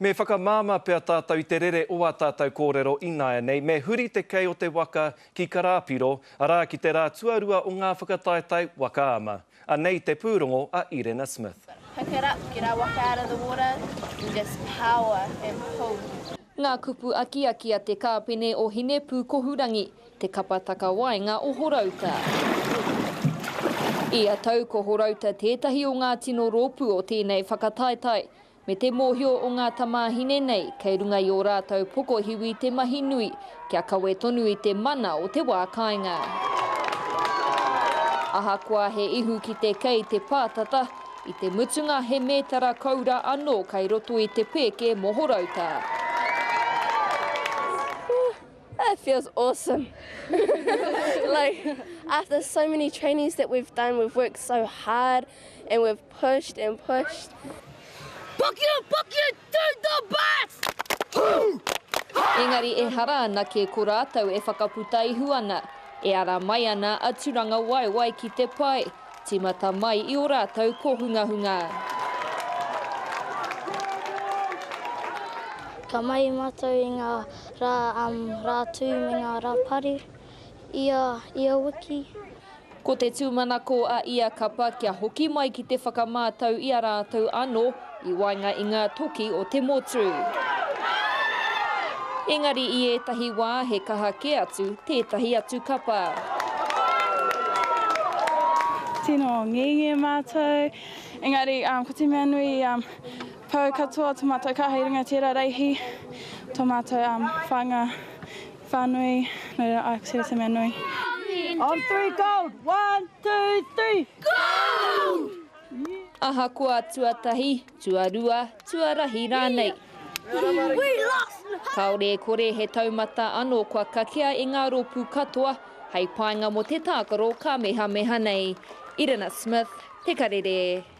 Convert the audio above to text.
Me whakamāmā pea tātou i te rere o ā tātou kōrero ināianei, me huri te kei o te waka ki Karāpiro, arā, ki te rā tuarua o ngā whakataetae waka ama. Anei te pūrongo a Irena Smith. Pick it up, get our waka out of the water and just power and pull. Ngā kupu akiaki a te kāpene o Hinepūkohurangi, te kapa takawaenga o Horouta. Ia tau ko Horouta tētahi o ngā tino rōpū o tēnei whakataetae, Me te mōhio o ngā tamāhine nei, kei runga i ō rātou pokohiwi te mahi nui, kia kawe tonu i te mana o te wā kāinga. Ahakoa he ihu ki te kei te pātata, i te mutunga he mētara koura anō kei roto i te pēke mō Horouta. It feels awesome. like after so many trainings that we've done, we've worked so hard and we've pushed and pushed. Pukia, pukia, to the bus! Engari ehara anake ko rātou e whakaputa ihu ana, e ara mai ana a Turangawaewae ki te pae, tīmata mai i ō rātou kōhungahunga. Ka mahi mātou i ngā rā, um, rā tū me ngā rā pari ia, ia wiki. Ko te tūmanako a ia kapa kia hoki mai ki te whakamātau i a rātou anō i waenga i ngā toki o te motu. Engari i ētahi wā he kaha kē atu tētahi atu kapa. Tino ngenge mātou, engari ko te mea nui pau katoa to mātou kaha i runga i tērā reihi, to mātou whāinga Whānui, nō reira, āe, ko tērā te mea nui. On three, gold! One, two, three, gold! Ahakoa tuatahi, tuarua, tuarahi rānei. Kāore e kore he taumata anō kua kakea e ngā rōpū katoa hei painga mō te tākaro kāmehameha nei. Irina Smith, Te Karere.